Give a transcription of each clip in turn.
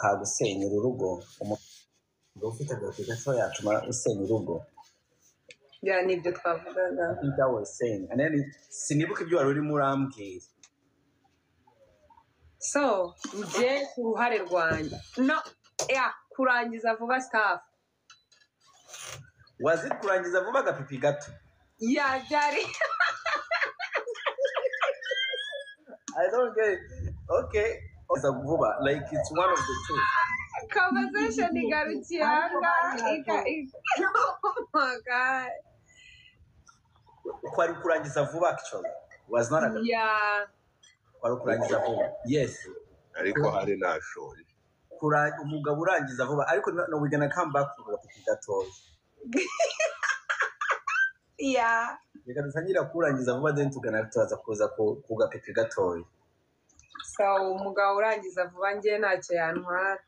Kagusenyera urugo. Umugabo ufite agapipi gato yatuma usenya urugo. Yeah, nibyo twavugaga. I think that was saying, and then sinibuka ibyo wari urimo urambwira. So njye ku ruhare rwanjye, no, yeah, kurangiza vuba stuff. Was it kurangiza vuba agapipi gato? Yeah, byari. I don't get it. Okay, kurangiza vuba, like, it's one of the two. Conversation igarukiye ahangaha, oh my God. Kwari kurangiza vuba, actually was not agapipi. Kwari kurangiza vuba, yes. Ariko hari nashoye. Umugabo urangiza vuba, ariko no, we're gonna come back ku gapipi gatoya. Reka dutangire kurangiza vuba, then tugana turaza kuza ku gapipi gatoya. So umugabo urangiza vuba, njye ntacyo yantwara.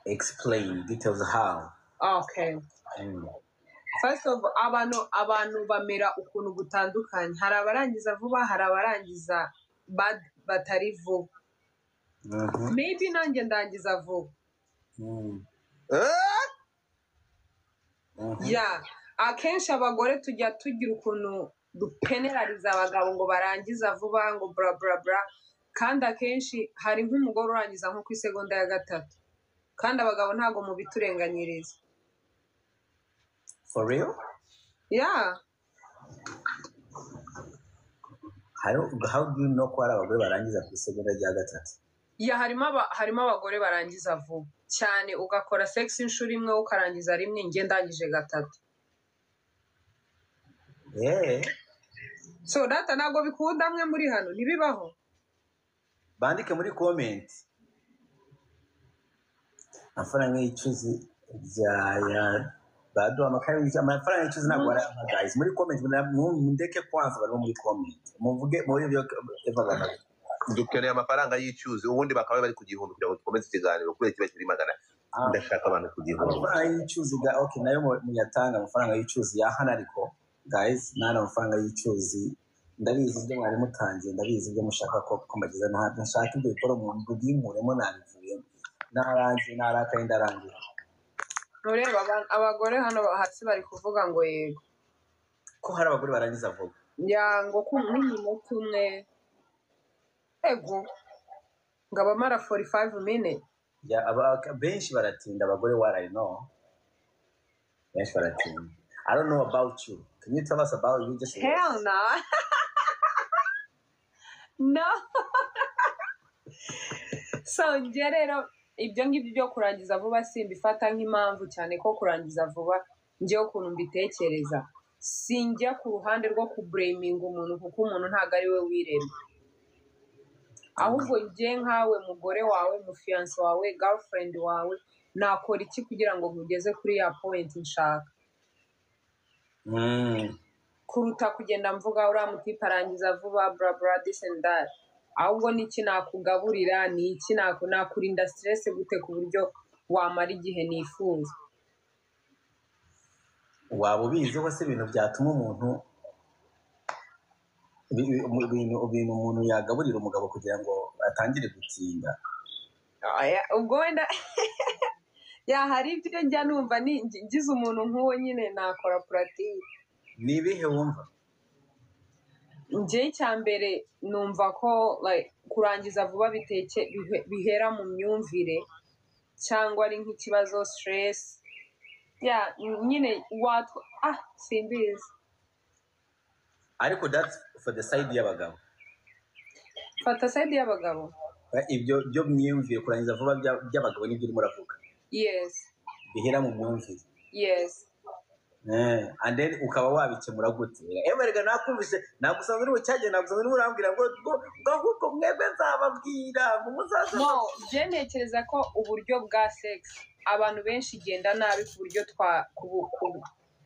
Explain details, how. Okay. First of all, abantu bamera ukuntu gutandukanye. Hari abarangiza vuba, hari abarangiza batari vuba. Maybe nanjye ndangiza vuba. Eh? Yeah, akenshi abagore tujya tugira ukuntu dupenerariza abagabo ngo barangiza vuba, ngo bla bla bla, kandi akenshi hari nk'umugore urangiza nko ku isegonda ya gatatu, kandi abagabo ntabwo mubiturenganyiriza. For real? Yeah. How do you know ko hari abagore barangiza ku isegonda rya gatatu? Yeah, harimo abagore barangiza vuba cyane, ugakora sex inshuro imwe ukarangiza rimwe. Njye ndangije gatatu. So data, ntabwo bikunda mwe muri hano, ntibibaho. Bandike muri comment. Amafaranga y'icyuzi bya ya baduha amafaranga y'icyuzi ntabwo barayampa, guys. Muri comment mundeke kwanza, barimo muri comment muvuge muri ibyo Eva Gana. Dukeneye amafaranga y'icyuzi, ubundi bakaba bari ku 1000 kugira ngo dukomeze ikiganiro, kubera kiba kiri magana. Ah. Ndashaka abantu ku 1000. Amafaranga y'icyuzi ga, okay, nayo muyatanga amafaranga y'icyuzi ya hano. Ariko guys, nana amafaranga y'icyuzi, ndabizi ibyo mwari mutangiye, ndabizi ibyo mushaka ko mbageza. Ntabwo nshaka ibyo bikora mu bwinkuremo, nabivuyemo, narangiye, narakaye, ndarangiye. Ntureba abagore hano hasi bari kuvuga ngo yego. Ko hari abagore barangiza vuba? Ya, ngo ku nk'iminota umwe, ego, ngo abamara 45 minutes. Ya, benshi baratinda abagore, what I know, benshi baratinda. I don't know about you. Can you tell us about you? Just Hell no, no. So njye rero ibyo ngibyo byo kurangiza vuba simbifata nk'impamvu cyane, ko kurangiza vuba, njyewe ukuntu mbitekereza, sinjya ku ruhande rwo kublaminga umuntu, kuko umuntu ntabwo ari we wirema. Ahubwo njye nkawe mugore wawe, mufiancé wawe, girlfriend wawe, nakora iki kugira ngo nkugeze kuri ya point nshaka, kuruta kugenda mvuga uriya mutipe arangiza vuba, bla bla, this and that. Ahubwo ni iki nakugaburira, ni iki nakurinda stress gute ku buryo wamara igihe nifuza? Waba ubiziho se ibintu byatuma umuntu ibintu umuntu yagaburira umugabo kugira ngo atangire gutinda? Oya, ubwo wenda ya hari ibyo njya numva ni ngize umuntu nk'uwo nyine nakora pratique. Ni ibihe wumva? Njye icya mbere numva ko, like, kurangiza vuba bihera mu myumvire, cyangwa ari nk'ikibazo, stress ya nyine watwa, ah, simbizi. Ariko that's for the side y'abagabo. Fata side y'abagabo. Ibyo byo myumvire, kurangiza vuba by'abagabo nibyo urimo uravuga? Yes. Bihera mu myumvire? Yes. And then ukaba wabikemura gute? Ewe rega nakumvise, nagusanze uri bucyage, nagusanze urimo urambwira ngo ahubwo mwebwe nzababwira ngo muzaze. No, njye ntekereza ko uburyo bwa sex abantu benshi igenda nabi ku buryo twa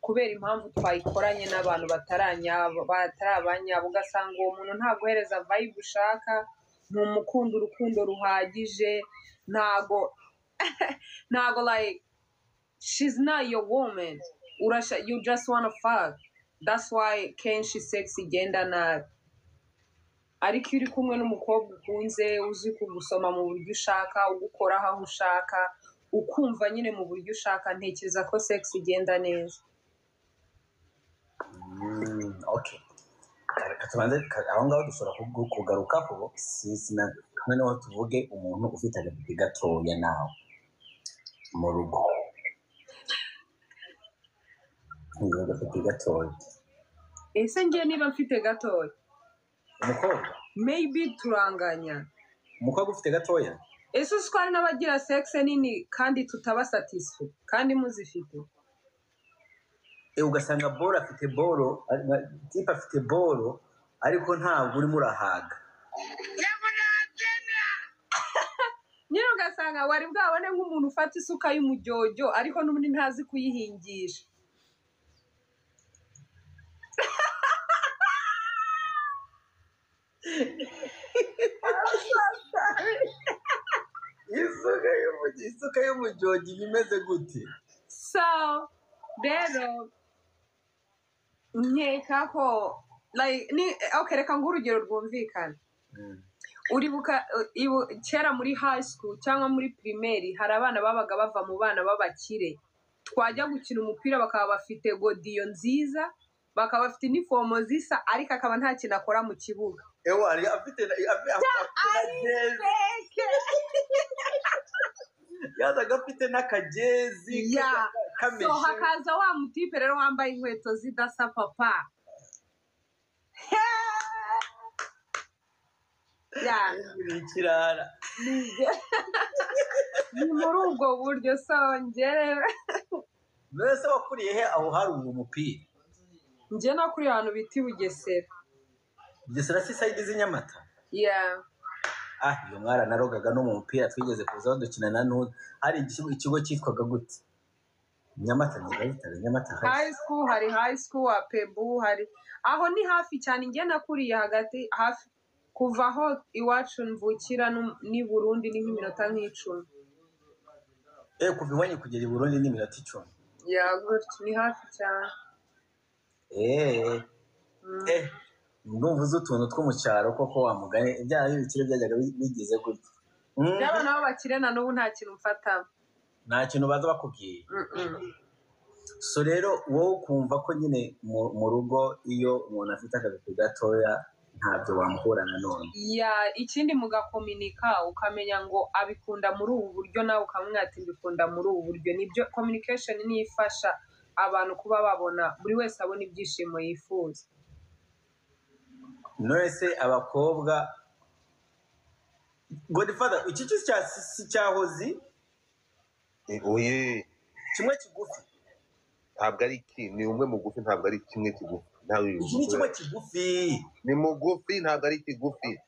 kubera impamvu twayikoranye n'abantu bataranyabo, batari abanyabo, ugasanga uwo muntu ntaguhereza vibe ushaka, ntumukunda urukundo ruhagije, ntago, like, she's not your woman. Urasha, you just wanna fuck. That's why kenshi sex igenda nabi. Ariko iyo uri kumwe n'umukobwa ukunze, uzi kugusoma mu buryo ushaka, ugukoraho aho ushaka, ukumva nyine mu buryo ushaka, ntekereza ko sex igenda neza. Okay, reka tubanze aho ngaho dushobora kugarukaho. Noneho tuvuge umuntu ufite agapipi gatoya nawe mu rugo, ni agapipi gatoya. Ese njye niba mfite gatoya? Umukobwa. Maybe turanganya. Umukobwa ufite gatoya. Ese uzi ko hari n'abagira sex nini kandi tutaba satisfait kandi muzifite? Ugasanga boro afite boro, type afite boro, ariko ntabwo urimo urahaga. Nyine ugasanga wari bwabone nk'umuntu ufata isuka y'umujyojyo ariko n'ubundi ntazi kuyihingisha. Isuka y'umujyogi iba imeze gute? So rero nkeka ko like ni okay, reka nguhe urugero rwumvikana. Uribuka kera muri high school cyangwa muri primaire, hari abana babaga bava mu bana b'abakire, twajya gukina umupira bakaba bafite godiyo nziza, bakaba bafite inifomo zisa, ariko akaba nta kintu akora mu kibuga. Ewa, ari afite na jezi. Yazaga afite n'akajezi kameshe. So hakaza wa mutipe rero wambaye inkweto zidasa papa. Ya. Ni ikirara. Ni muri ubwo buryo. So njye Mbese wakuriye he aho hari uwo mupira? Njye nakuriye ahantu bita i Bugesera. Bugesera si side z'i Nyamata? Yeah. Ah, iyo mwara narogaga no mu mupira twigeze kuzaho dukina na ntuza. Hari ikigo cyitwaga gute? Nyamata ntibahitaga Nyamata High High School, hari high school Apebu, hari aho ni hafi cyane. Njye nakuriye hagati hafi kuva aho iwacu mvukira n'i Burundi ni nk'iminota nk'icumi. Kuva iwanyu kugera i Burundi ni iminota 10. Yeah, gutyo ni hafi cyane. Ndumva uzi utuntu two mu cyaro koko wa mugani, ibyaha by'ibikire byajyaga bigize gutya. Byaba nabo bakire na n'ubu nta kintu mfatamo. Nta kintu baza bakubwiye. So rero wowe ukumva ko nyine mu rugo iyo umuntu afite akabipi gatoya ntabyo wamuhura na none. Ya, ikindi mugakominika, ukamenya ngo abikunda muri ubu buryo, nawe ukamubwira ati mbikunda muri ubu buryo. Nibyo communication niyo ifasha abantu kuba babona, buri wese abona ibyishimo yifuza. None se abakobwa, Godfather, iki si cyahozi? Oye. Kimwe kigufi. Ntabwo ari iki, ni umwe mugufi, ntabwo ari kimwe kigufi. Ntawe Iki ni kimwe kigufi. Ni mugufi, ntabwo ari kigufi.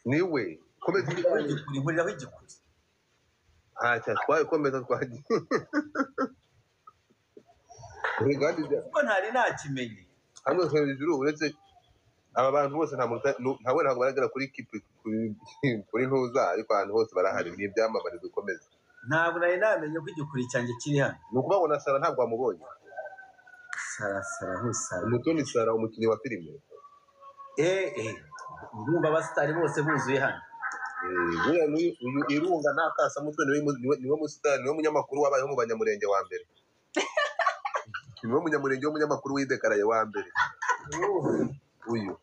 Niwe. Komeza igikuri, nkuriraho igikuri. Ntacyo atwaye, komeza twagiye. Kuko ntari nakimenye. Hano hejuru uretse aba bantu bose nta muntu ntawe ntabwo baragera kuri kipi, kuri ntuza, ariko ahantu hose barahari, ni ibyamamare dukomeza. Ntabwo nari namenye ko igikuri cyanjye kiri hano. Ni ukuvuga ngo na Sara ntabwo wamubonye. Sara, Sara, hu Sara. Umutoni Sara, umukinnyi wa filime. Ndumva abasitari bose buzuye hano. Buriya uyu Irunga nta kasamutwe, niwe musitari, niwe munyamakuru wabayeho mu Banyamurenge wa mbere. Niwe munyamurenge w'umunyamakuru widekaraye wa mbere. Uyu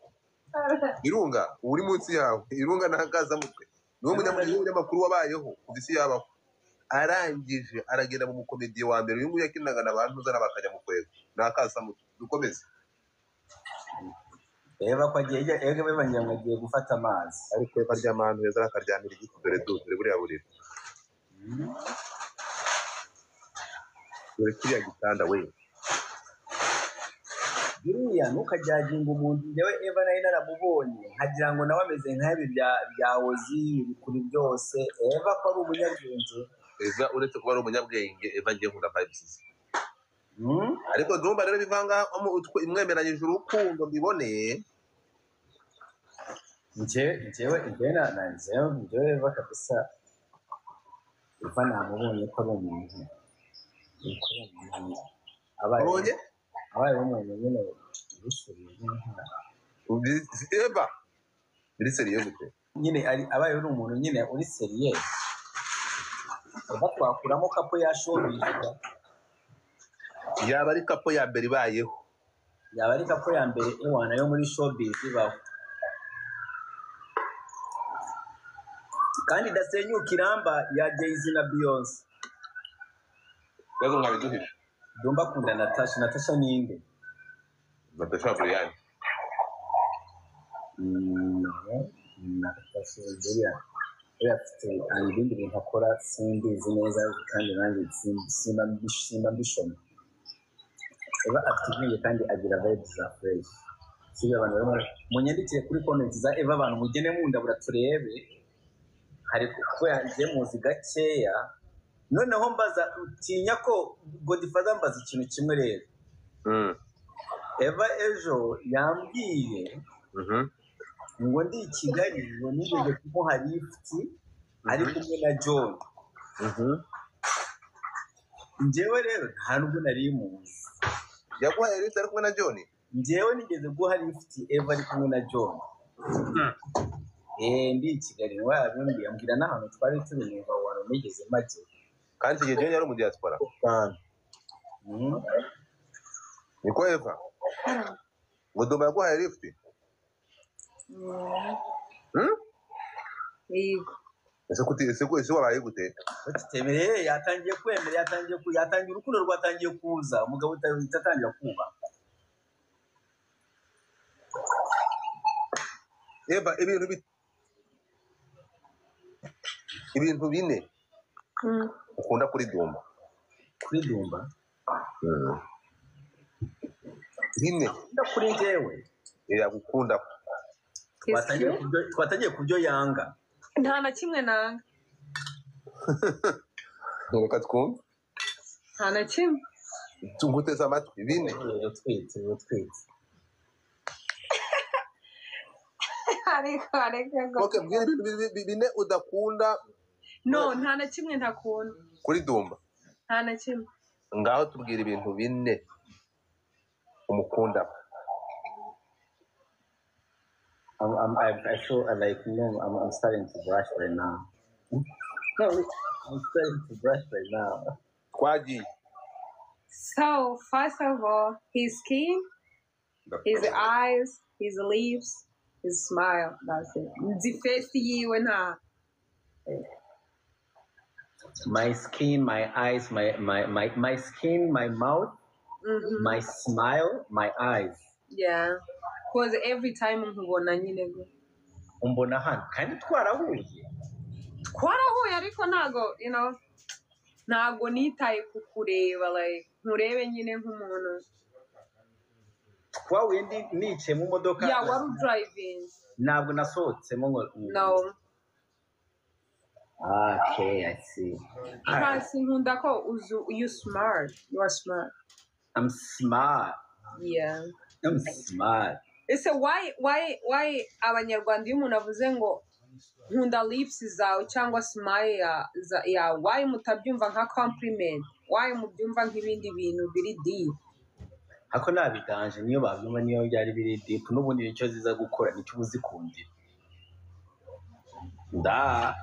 Irunga uri munsi yawe, Irunga nta kasamutwe, niwe munyamurenge w'umunyamakuru wabayeho kuva isi yabaho. Arangije aragenda mu mukomediye wa mbere, uyu nguyu yakinaga na ba Ntuza n'abakajya mu kwego. Nta kasamutwe, dukomeze. Reba ko agiye, ega bibangira ngo agiye gufata amazi. Ariko Eva aryama ahantu heza, akaryamira igiti, dore du, dore buriya buriri. Dore kiriya gitanda we. Buriya ntukajyaginga umuntu. Njyewe Eva nari naramubonye nkagira ngo nawe ameze nk'ibi bya Ozi, ibikuri byose. Eva ko ari umunyabwenge. Eva uretse kuba ari umunyabwenge, Eva ngiye nkunda vibes ze. Ariko ndumva rero bivanga imwemeranyije urukundo mbibone. Njyewe Eva kabisa, Eva namubonye ko ari umuntu. Ko ari umuntu. Wabonye? Abaye umuntu nyine ubishoboye nyine nta Eva biri sérieux gute? Nyine ari abaye uri umuntu nyine uri sérieux, Eva twakuramo couple ya showbiz. Yaba ari couple ya mbere ibayeho. Yaba ari couple ya mbere ewana yo muri showbiz ibaho kandi idasenyuka iramba ya Jay-Z na Beyonce. Ibibazo mwabiduhishe. Dumba akunda Natasha. Natasha ninde? Natasha Brian. No, Natasha buriya afite, hari ibindi bintu akora simbizi neza, kandi nanjye simba mbishoma. Eva afite ubwenge kandi agira vibes za fresh. Sibyo, abantu barimo munyandikire kuri comment za Eva, abantu mugende mundabura turebe. Hari kubera ngiye muzi gakeya. Noneho mbaza, utinya ko Godfather mbaza ikintu kimwe rero. Eva ejo yambwiye ngo ndi i Kigali, ngo nigeze kumuha lift ari kumwe na John. Njyewe rero nta nubwo nari muzi. Yaguhaye lift ari kumwe na John? Njyewe nigeze guha lift Eva ari kumwe na John. Ndi i Kigali, niwe yabimbwiye, ambwira n'ahantu twari turi, numva aho nigeze mpagera. Kandi icyo gihe John yari mu diaspora. Niko Eva, ngo Dumba yaguhaye lift? Hmm? Yego. Ese kuti ese ko ese wabaye gute? Tutemereye, yatangiye kwemera, yatangiye urukundo rwatangiye kuza, umugabo utatangira kubaha. Eva, ibintu bine ukunda kuri Dumba. Kuri Dumba? Bine. Akunda kuri njyewe? Yagukunda. Twatangiye kubyo yanga. Nta na kimwe nanga. Reka twumve. Nta na kimwe. Tuguteze amatwi, bine. Utwitse, utwitse. Ariko ariko. Okay, mbwira ibintu bine udakunda. No, nta na kimwe ntakunda. Kuri Dumba. Nta na kimwe. Ngaho tubwira ibintu bine umukunda. I feel like, no, I'm starting to brush right now. I'm starting to brush right now. Twagiye. So first of all, his skin, his eyes, his lips, his smile. That's it. The face yiwe nta. My skin, my eyes, my skin, my mouth, my smile, my eyes. Yeah. 'Cause every time nkubona nyine go. Umbona hano kandi twarahuye. Twarahuye ariko ntago, ntago nitaye kukureba, like nkurebe nyine nk'umuntu. Twahuye ndi nicaye mu modoka. Yeah, wari driving. Ntabwo nasohotsemo ngo. No. Okay, I see. Plus nkunda ko uzu you smart. You are smart. I'm smart. Yeah. I'm smart. Ese why Abanyarwanda iyo umuntu avuze ngo nkunda lips zawe cyangwa smile ya, why mutabyumva nka compliment? Why mubyumva nk'ibindi bintu biri deep? Ako nabiganje niyo babyumva, niyo byari biri deep, n'ubundi nicyo ziza gukora, nicyo uba uzikundira. Da.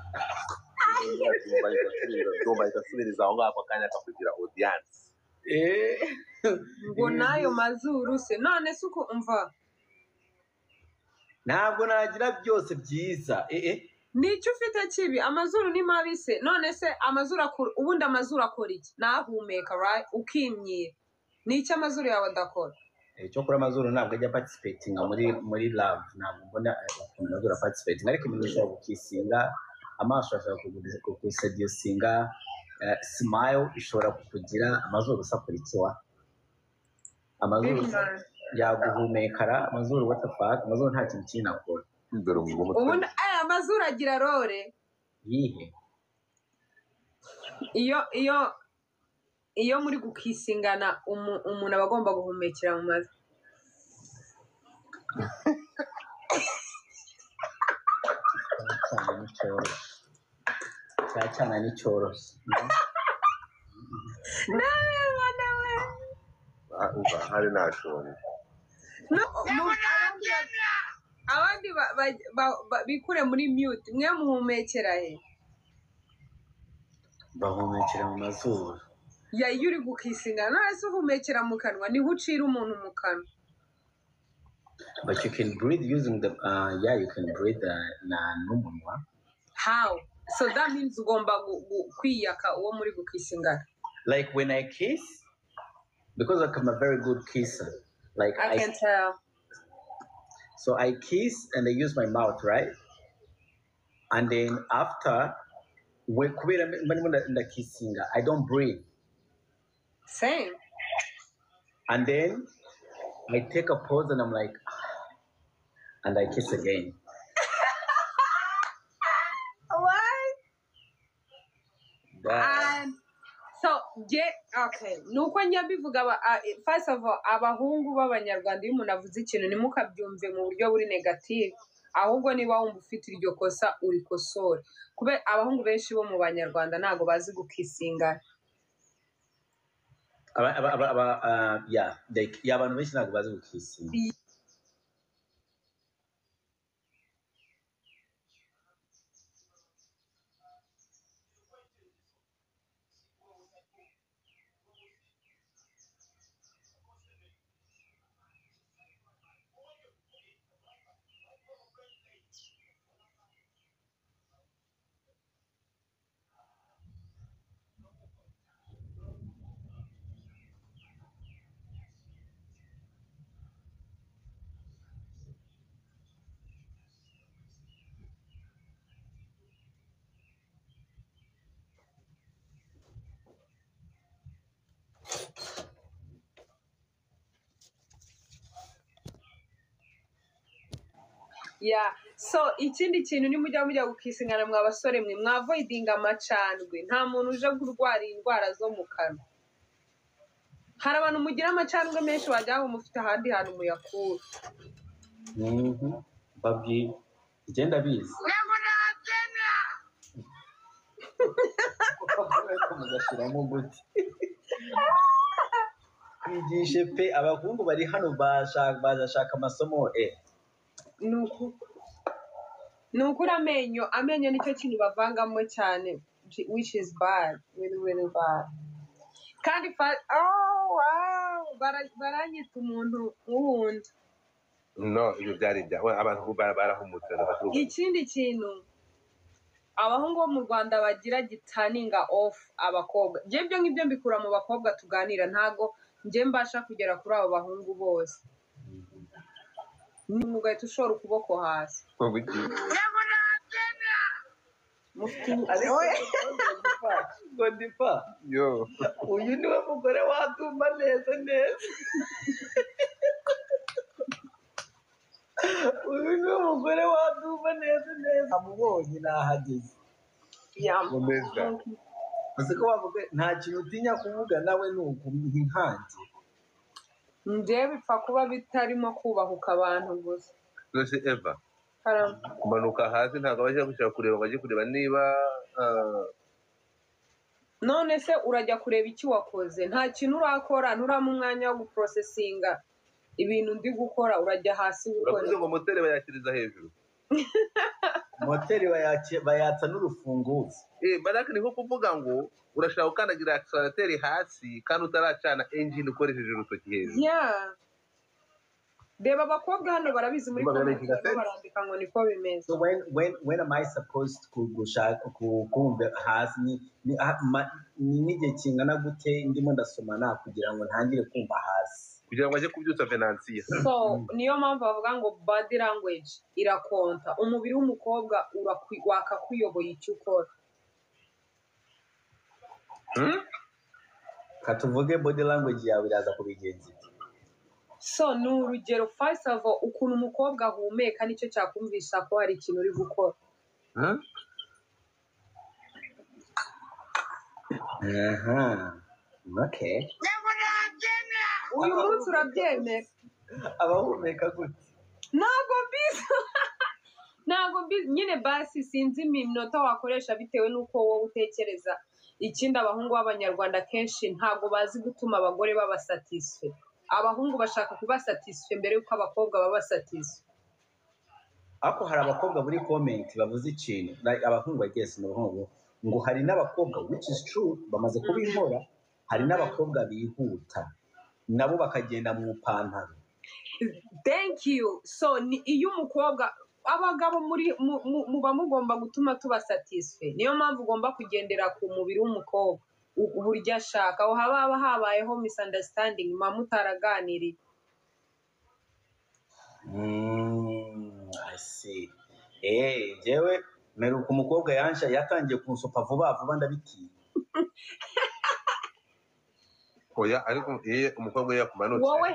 Dumba igasubiriza aho ngaho akanya akakugira audience. Ngo nayo mazuru se none se uko umva? Ntabwo nagira byose byiza. Nicyo ufite kibi, amazuru ni mabi se? None se amazuru akora, ubundi amazuru akora iki? Nahumeka, right? Ukimyira. Nicyo amazuru yawe adakora? Cyo kuri amazuru ntabwo ajya participating muri love, ntabwo mbona ukuntu amazuru participating, ariko ibintu bishobora gukisinga, amaso ashobora kuguseducinga, smile ishobora kukugira, amazuru usakora iki wa? Amazuru yaguhumekara, amazuru what the fuck, amazuru nta kintu kinini akora. Dore umugabo. Ubundi aya amazuru agira role. Yihe? Iyo muri gukisingana umuntu aba agomba guhumekera mu mavi. Cyane ni cyoroshye. Nawe nawe. Umva hari nashonje. No, Abandi bikure muri mute. Mwe muhumekera he? Bahumekera mu mazuru. Ya, iyo uri gukisinga none se uhumekera mu kanwa? Niho ucira umuntu mu kanwa. But you can breathe using the yeah, you can breathe na n'umunwa. How? So that means ugomba kwiyaka uwo muri gukisingana. Like when I kiss, because like I'm a very good kisser, like I I can tell. So I kiss and I use my mouth, right? And then after, kubera mba ndimo ndakisinga, I don't breathe. Same. And then I take a pause and I'm like, and I kiss again. What? That, And so get okay. Nuko njya mbivuga, first of all, abahungu b'Abanyarwanda, iyo umuntu avuze ikintu ntimukabyumve mu buryo buri negative, ahubwo niba wumva ufite iryo kosa urikosore, kubera abahungu benshi bo mu Banyarwanda ntabwo bazi gukisinga. Aba, yeah, like, yeah, abantu benshi ntabwo bazi gukisinga. Yeah. So ikindi kintu, nimujya mujya gukisingana, mwa basore mwe, mwavoidinga amacandwe. Nta muntu uje kurwara indwara zo mu kanwa. Hari abantu mugira amacandwe menshi, wagira ngo mufite ahandi hantu muyakura. Babwire, igenda bizi mugashyiramo gute? Twigishe pe, abahungu bari hano bazashaka amasomo eh. Ni ukuri, amenyo nicyo kintu bavangamo cyane, which is bad, really really bad. Kandi oh wow, baranyita umuntu wundi. No, ibyo byari ibya we, abantu barahumutse baravuga. Ikindi kintu abahungu bo mu Rwanda bagira giturninga off abakobwa, njye ibyo ngibyo mbikura mu bakobwa tuganira, ntago njye mbasha kugera kuri abo bahungu bose, ni ugahita ushora ukuboko hasi. Ngo iki? Mufite Ariko Godifa, Yo. uyu niwe mugore watumva neza neza. Uyu niwe mugore watumva neza neza, amubonye nahageze. Komeza. Uzi ko wavuga nta kintu utinya kuvuga, nawe ni uku nkanjye. Njye bipfa kuba bitarimo kubahuka abantu gusa. Nose Eva, Karame. kumanuka hasi ntabwo bajya gushaka kureba ngo bajye kureba niba None se urajya kureba icyo wakoze? Nta kintu urakora, nturama umwanya wo guprocessinga ibintu ndi gukora, urajya hasi gukora? Uravuze ngo moteri bayakiriza hejuru. Moteri bayatsa n'urufunguzo. Eh, baraka ni nko kuvuga ngo urashaka gukandagira accelerator hasi kandi utaracana engine ukoresheje urutoki hejuru. Yeah, reba abakobwa hano barabizi muri Urumva comment birabigira barimo sense? barandika ngo niko bimeze. So when am I supposed to gushaka kumva hasi? Ni n'igihe kingana gute ndimo ndasomana kugira ngo ntangire kumva hasi? Kugira ngo ajye kubyutsa Venansiya. So niyo mpamvu bavuga ngo body language irakonta. Umubiri w'umukobwa wakakuyoboye icyo ukora. Hmm? Katuvuge body language yawe iraza kubigenza ite? So ni urugero, first of all, ukuntu umukobwa ahumeka nicyo cyakumvisha ko hari ikintu uri gukora. Hmm? Aha, okay. Uyu munsi urabyemera? Abahumeka gute? Ntabwo mbizi, ntabwo mbizi nyine. Basi sinzi iminota wakoresha bitewe n'uko wowe utekereza. Ikindi, abahungu b'Abanyarwanda kenshi ntabwo bazi gutuma abagore baba satisfait. Abahungu bashaka kuba satisfait mbere y'uko abakobwa baba satisfait. Ariko hari abakobwa muri comment bavuze ikintu, like abahungu bageze mu bahungu, ngo hari n'abakobwa, which is true, bamaze kubinkora, hari n'abakobwa bihuta nabo bakagenda mu ipantaro. Thank you. So ni iyo umukobwa, abagabo muri muba mugomba gutuma tuba satisfait. Niyo mpamvu ugomba kugendera ku mubiri w'umukobwa, uburyo ashaka. Aho haba habayeho misunderstanding, muba mutaraganiriye. I see. Jewe mperuka umukobwa yansha yatangiye kunsopa vuba vuba, ndabitinya. Oya, ariko iyo umukobwa iyo yakumanutse. Wowe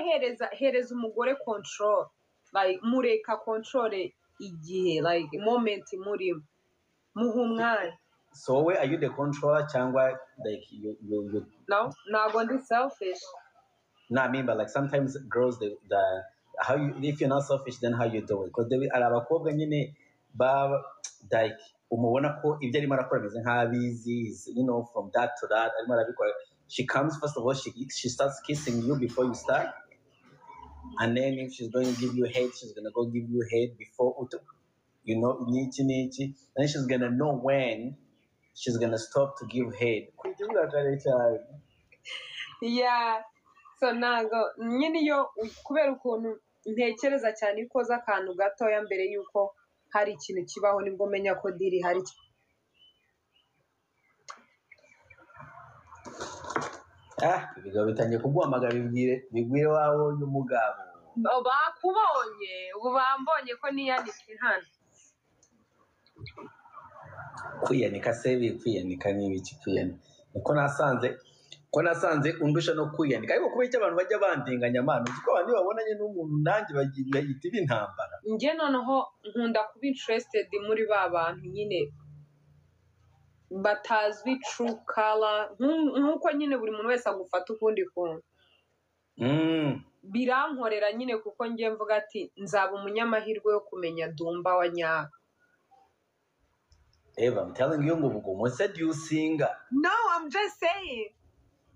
hereza umugore control, like mureka control igihe, like moment murimo, muha umwanya. So wowe, are you the controller cyangwa like you No, ntabwo ndi selfish. No, I mean, but like sometimes girls, the how you, if you're not selfish, then how you do it? Because hari abakobwa nyine baba like umubona ko ibyo arimo arakora ameze nk'abizi, from that to that arimo arabikora. She comes, first of all, she starts kissing you before you start, and then if she's going to give you head, she's gonna go give you head before niki niki. Then she's gonna know when she's gonna stop to give head. Kukivuga kare cyane. Yeah, so ntago nyine iyo kubera ukuntu ntekereza cyane, iyo ukoze akantu gatoya mbere y'uko hari ikintu kibaho, nibwo menya ko deal hari. Ah, ibigabo bitangiye kuguhamagara, bibwire bigwire wabonye umugabo. Bakubonye ubu, bambonye ko niyanitse hano. Kwiyanika se, kwiyanika ni ibiki? Kwiyanika niko nasanze undusha no kwiyanika. Ariko kubera icyo abantu bajya bandinganya, man, uzi ko abantu iyo babonanye n'umuntu nanjye bayita ibintambara. Njye noneho nkunda kuba interested muri ba bantu nyine batazwi true color, nk'uko nyine buri muntu wese agufata ukundi kuntu. Birankorera nyine, kuko njye mvuga ati nzaba umunyamahirwe yo kumenya Dumba wa nyawe. Eva, I'm telling you ngo ubu seducinga. No, I'm just saying.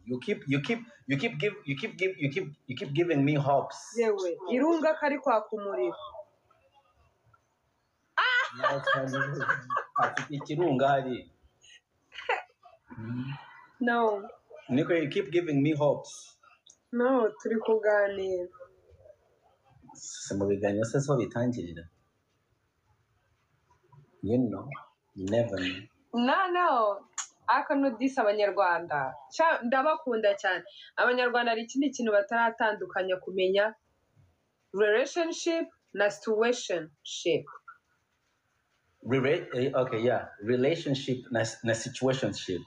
You keep give you keep give you keep you keep giving me hopes. Yewe, irunga kari kwaka umuriro. Afite ikirunga hari. No. Niko, you keep giving me hopes. No, turi kuganira. Si mu biganiro se so bitangirira? You never know. No, ariko nudise abanyarwanda, ndabakunda cyane abanyarwanda. Hari ikindi kintu bataratandukanya, kumenya relationship na situationship. Okay, yeah, relationship na situationship.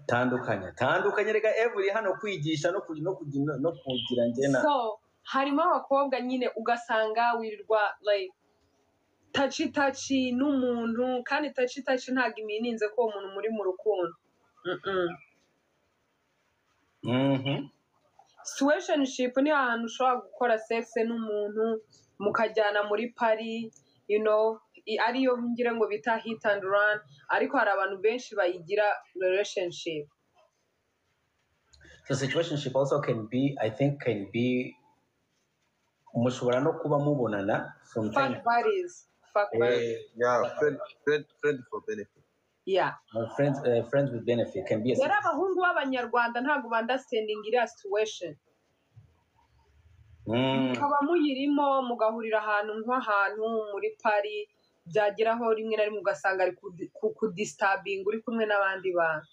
Tandukanya, tandukanya. Reka every hano kwigisha no kugira njye na So harimo abakobwa nyine ugasanga wirirwa like touchy touchy n'umuntu, kandi touchy touchy ntabwo imininze ko uwo muntu muri mu rukundo. Situationship ni ahantu ushobora gukora sex n'umuntu mukajyana muri party, ariyo ngira ngo bita hit and run, ariko hari abantu benshi bayigira relationship. So situationship also can be, I think, can be mushobora no kuba mubonana from time Fuck buddies, fuck buddies. Yeah, friend for benefit. Yeah. Friends with benefit can be a Rero abahungu b'abanyarwanda ntabwo ba-understanding iriya situation. Mukaba muyirimo, mugahurira ahantu, nk'ahantu muri party, byageraho rimwe na rimwe ugasanga ari kudisturbinga uri kumwe n'abandi bantu.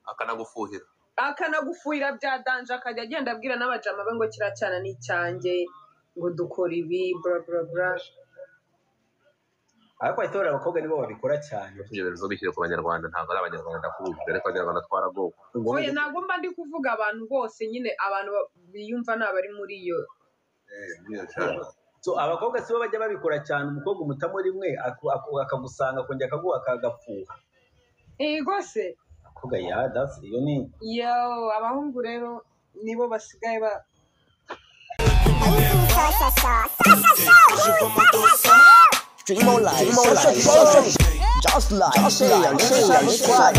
Akanagufuhira. Akanagufuhira bya danger, akajya agenda abwira n'abajama be ngo kiriya cyana ni icyanjye, ngo dukora ibi, bla bla bla. Ariko ahita abakobwa nibo babikora cyane. Ibyo bintu bishyire ku banyarwanda, ntabwo ari abanyarwanda kubuze, ariko abanyarwanda twaragowe. Oya, ntabwo mba ndi kuvuga abantu bose nyine, abantu biyumva ni abari muri iyo. Niyo cyane. So abakobwa sibo bajya babikora cyane. Umukobwa umutamo rimwe, akagusanga akongera akaguha akagafuha. Yego se. Abakobwa, yeah, that's iyo ni Yo, abahungu rero nibo basigaye ba Stream online, stream online, just like, share, subscribe.